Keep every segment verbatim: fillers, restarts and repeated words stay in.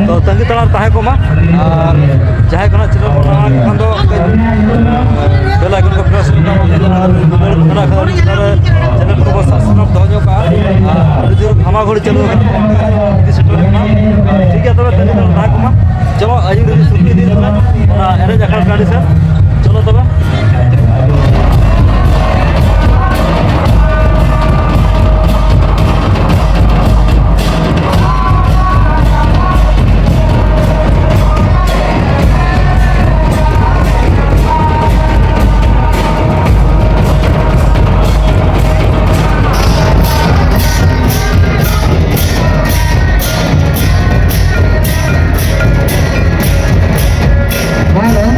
ᱛᱚ ᱛᱟᱺᱜᱤ ᱛᱟᱲᱟᱜ ᱨᱮ ᱛᱟᱦᱮᱸ ᱠᱚᱜ ᱢᱟ᱾ ᱟᱨ ᱡᱟᱦᱟᱸᱭ ᱠᱚ ᱱᱟᱜ channel ᱵᱚᱱ ᱵᱮᱱᱟᱣ ᱠᱷᱟᱱ ᱫᱚ bell icon ᱠᱚ press ᱠᱟᱜ ᱢᱟ, ᱟᱨ ᱫᱩᱞᱟᱹᱲ ᱠᱷᱟᱱᱟ ᱠᱷᱟᱱ channel ᱠᱚᱵᱚᱱ subscribe ᱫᱚᱦᱚ ᱧᱚᱜ ᱠᱟᱜᱼᱟ᱾ ᱟᱨ ᱡᱩᱫᱤ ᱫᱷᱟᱢᱟ ᱜᱷᱚᱲᱤ ᱪᱟᱹᱞᱩ ᱟᱠᱟᱱ ᱠᱷᱟᱱ ᱤᱫᱤ ᱥᱮᱴᱮᱨ ᱠᱟᱱᱟ᱾ ᱴᱷᱤᱠ ᱜᱮᱭᱟ, ᱛᱚᱵᱮ ᱛᱟᱺᱜᱤ ᱛᱟᱲᱟᱜ ᱨᱮ ᱛᱟᱦᱮᱸ ᱠᱚᱜ ᱢᱟ᱾ ᱪᱚᱞᱚ, ᱟᱹᱭᱩᱨ ᱤᱫᱤ ᱥᱩᱨ ᱤᱫᱤ ᱠᱟᱱᱟ ᱚᱱᱟ ᱮᱱᱮᱡ ᱟᱠᱷᱲᱟ ᱴᱟᱺᱰᱤ ᱥᱮᱫ᱾ ᱪᱚᱞᱚ ᱛᱚᱵᱮ᱾ Bueno.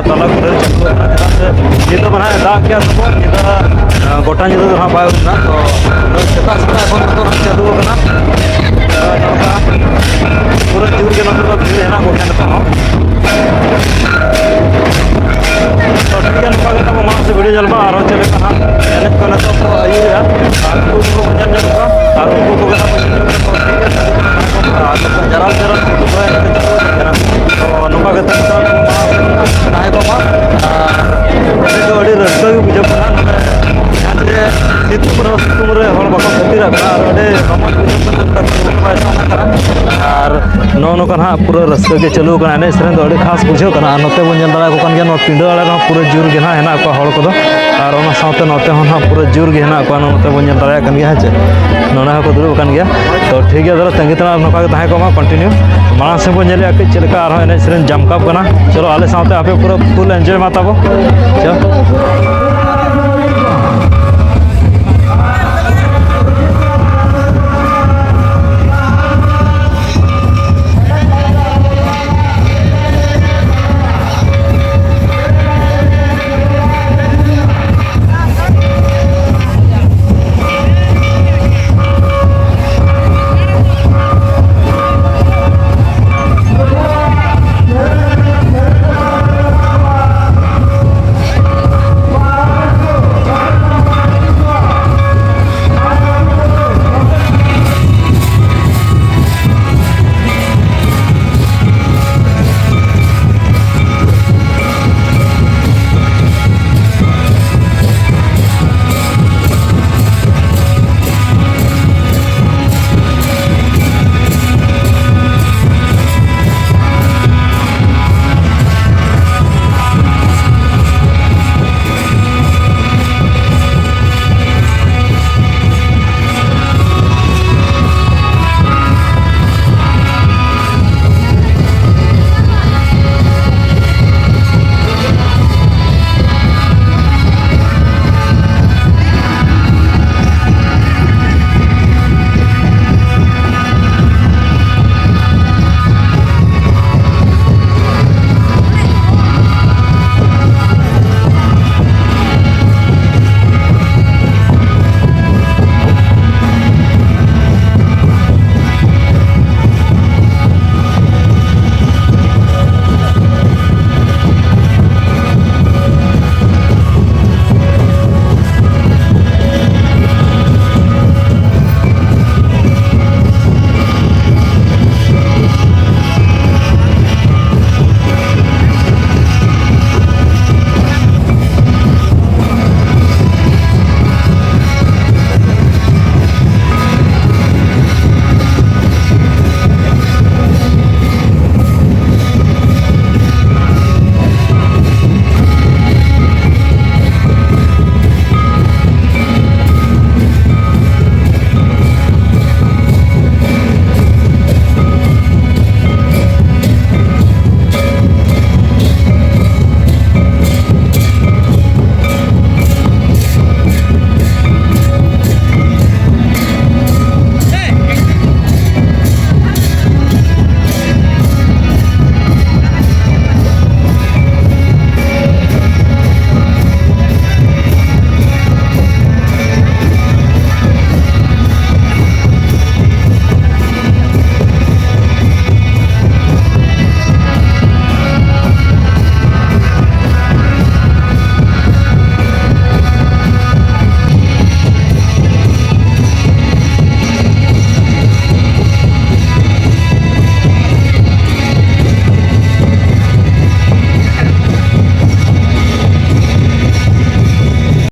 ᱛᱟᱞᱟ ᱠᱚᱨᱮ ᱪᱟᱹᱞᱩ ᱟᱠᱟᱱᱟ, ᱪᱮᱫᱟᱜ ᱥᱮ ᱧᱤᱫᱟᱹ ᱢᱟ ᱱᱟᱦᱟᱜ ᱫᱟᱜ ᱠᱮᱜᱼᱟ ᱛᱟᱵᱚᱱ, ᱧᱤᱫᱟᱹ, ᱟᱸ, ᱜᱚᱴᱟ ᱧᱤᱫᱟᱹ ᱫᱚ ᱱᱟᱦᱟᱜ ᱵᱟᱭ ᱦᱩᱭ ᱞᱮᱱᱟ᱾ ᱛᱚ ᱥᱮᱛᱟᱜ ᱥᱮᱛᱟᱜ ᱮᱠᱷᱚᱱ ᱢᱚᱛᱚ ᱱᱟᱦᱟᱜ ᱪᱟᱹᱞᱩ ᱟᱠᱟᱱᱟ᱾ ᱟᱨ ᱱᱚᱝᱠᱟ ᱯᱩᱨᱟᱹ ᱡᱳᱨ ᱜᱮ ᱱᱚᱛᱮ ᱫᱚ ᱵᱷᱤᱲ ᱦᱮᱱᱟᱜ ᱠᱚᱜᱮᱭᱟ ᱱᱤᱛᱚᱜ ᱦᱚᱸ᱾ ᱛᱚ ᱴᱷᱤᱠ ᱜᱮᱭᱟ, ᱱᱚᱝᱠᱟ ᱜᱮ ᱛᱟᱵᱚ ᱢᱟᱲᱟᱝ ᱥᱮᱫ ᱵᱷᱤᱰᱤᱭᱳ ᱧᱮᱞ ᱢᱟ, ᱟᱨᱦᱚᱸ ᱪᱮᱫ ᱞᱮᱠᱟ ᱱᱟᱦᱟᱜ ᱮᱱᱮᱡ ᱠᱚ ᱱᱤᱛᱚᱜ ᱠᱚ ᱟᱹᱭᱩᱨᱮᱜᱼᱟ᱾ ᱟᱨ ᱩᱱᱠᱩ ᱠᱚ ᱧᱮᱞ ᱧᱟᱢᱚᱜ ᱠᱟᱱᱟ, ᱟᱨ ᱩᱱᱠᱩ ᱠᱚᱜᱮ ᱱᱟᱦᱟᱜ ᱠᱚ ᱧᱮᱞ ᱧᱟᱢᱚᱜ ᱠᱟᱱᱟ᱾ ᱟᱨ ᱡᱟᱨᱟᱞ ᱡᱟᱨᱟᱞ ᱠᱚ ᱮᱱᱮᱡ ᱠᱚ ᱪᱟᱹᱞᱩ ᱟᱠᱟᱱᱟ᱾ ᱛᱚ ᱱᱚᱝᱠᱟ ᱜᱮ ᱛᱟᱦᱮᱸ ᱠᱟᱱᱟ, ᱛᱟᱦᱮᱸ ᱠᱚᱜ ᱢᱟ᱾ ᱟᱨ ᱟᱹᱰᱤ ᱫᱚ ᱟᱹᱰᱤ ᱨᱟᱹᱥᱠᱟᱹ ᱜᱮ ᱵᱩᱡᱷᱟᱹᱜ ᱠᱟᱱᱟ ᱱᱚᱰᱮ, ᱡᱟᱦᱟᱸ ᱡᱮ ᱥᱤᱛᱩᱝ ᱨᱮᱦᱚᱸ ᱥᱤᱛᱩᱝ ᱨᱮ ᱦᱚᱲ ᱵᱟᱠᱚ ᱠᱷᱟᱹᱛᱤᱨᱟᱜ ᱠᱟᱱᱟ, ᱟᱨ ᱟᱹᱰᱤ ᱨᱚᱢᱚᱡᱽ ᱵᱩᱡᱷᱟᱹᱜ ᱠᱟᱱᱟ᱾ ᱱᱚᱝᱠᱟ ᱥᱤᱛᱩᱝ ᱵᱟᱭ ᱥᱟᱦᱟᱜ ᱠᱟᱱᱟ᱾ ᱟᱨ ᱱᱚᱜᱼᱚ ᱱᱚᱝᱠᱟ ᱱᱟᱦᱟᱜ ᱯᱩᱨᱟᱹ ᱨᱟᱹᱥᱠᱟᱹ ᱜᱮ ᱪᱟᱹᱞᱩ ᱟᱠᱟᱱᱟ, ᱮᱱᱮᱡ ᱥᱮᱨᱮᱧ ᱫᱚ ᱟᱹᱰᱤ ᱠᱷᱟᱥ ᱵᱩᱡᱷᱟᱹᱜ ᱠᱟᱱᱟ᱾ ᱟᱨ ᱱᱚᱛᱮ ᱵᱚᱱ ᱧᱮᱞ ᱫᱟᱲᱮᱭᱟᱠᱚ ᱠᱟᱱ ᱜᱮᱭᱟ, ᱱᱚᱣᱟ ᱯᱤᱸᱰᱟᱹ ᱟᱲᱮ ᱨᱮᱦᱚᱸ ᱯᱩᱨᱟᱹ ᱡᱳᱨ ᱜᱮ ᱱᱟᱦᱟᱜ ᱦᱮᱱᱟᱜ ᱠᱚᱣᱟ ᱦᱚᱲ ᱠᱚᱫᱚ, ᱟᱨ ᱚᱱᱟ ᱥᱟᱶᱛᱮ ᱱᱚᱛᱮ ᱦᱚᱸ ᱱᱟᱦᱟᱜ ᱯᱩᱨᱟᱹ ᱡᱳᱨ ᱜᱮ ᱦᱮᱱᱟᱜ ᱠᱚᱣᱟ᱾ ᱱᱚᱛᱮ ᱵᱚᱱ ᱧᱮᱞ ᱫᱟᱲᱮᱭᱟᱜ ᱠᱟᱱ ᱜᱮᱭᱟ, ᱦᱮᱸ ᱪᱮ, ᱱᱚᱰᱮ ᱦᱚᱸᱠᱚ ᱫᱩᱲᱩᱵ ᱟᱠᱟᱱ ᱜᱮᱭᱟ᱾ ᱛᱚ ᱴᱷᱤᱠ ᱜᱮᱭᱟ, ᱛᱟᱦᱚᱞᱮ ᱛᱟᱺᱜᱤ ᱛᱟᱲᱟᱜ ᱱᱚᱝᱠᱟ ᱜᱮ ᱛᱟᱦᱮᱸ ᱠᱚᱜ ᱢᱟ, ᱠᱚᱱᱴᱤᱱᱤᱭᱩ ᱢᱟᱲᱟᱝ ᱥᱮᱫ ᱵᱚᱱ ᱧᱮᱞᱮᱜᱼᱟ ᱠᱟᱹᱡ ᱪᱮᱫ ᱞᱮᱠᱟ ᱟᱨᱦᱚᱸ ᱮᱱᱮᱡ ᱥᱮᱨᱮᱧ ᱡᱟᱢᱠᱟᱣ ᱠᱟᱱᱟ᱾ ᱪᱚᱞᱚ ᱟᱞᱮ ᱥᱟᱶᱛᱮ ᱟᱯᱮ ᱯᱩᱨᱟᱹ ᱯᱷᱩᱞ ᱮᱱᱡᱚᱭ ᱢᱟ ᱛᱟᱵᱚ᱾ ᱪᱚ᱾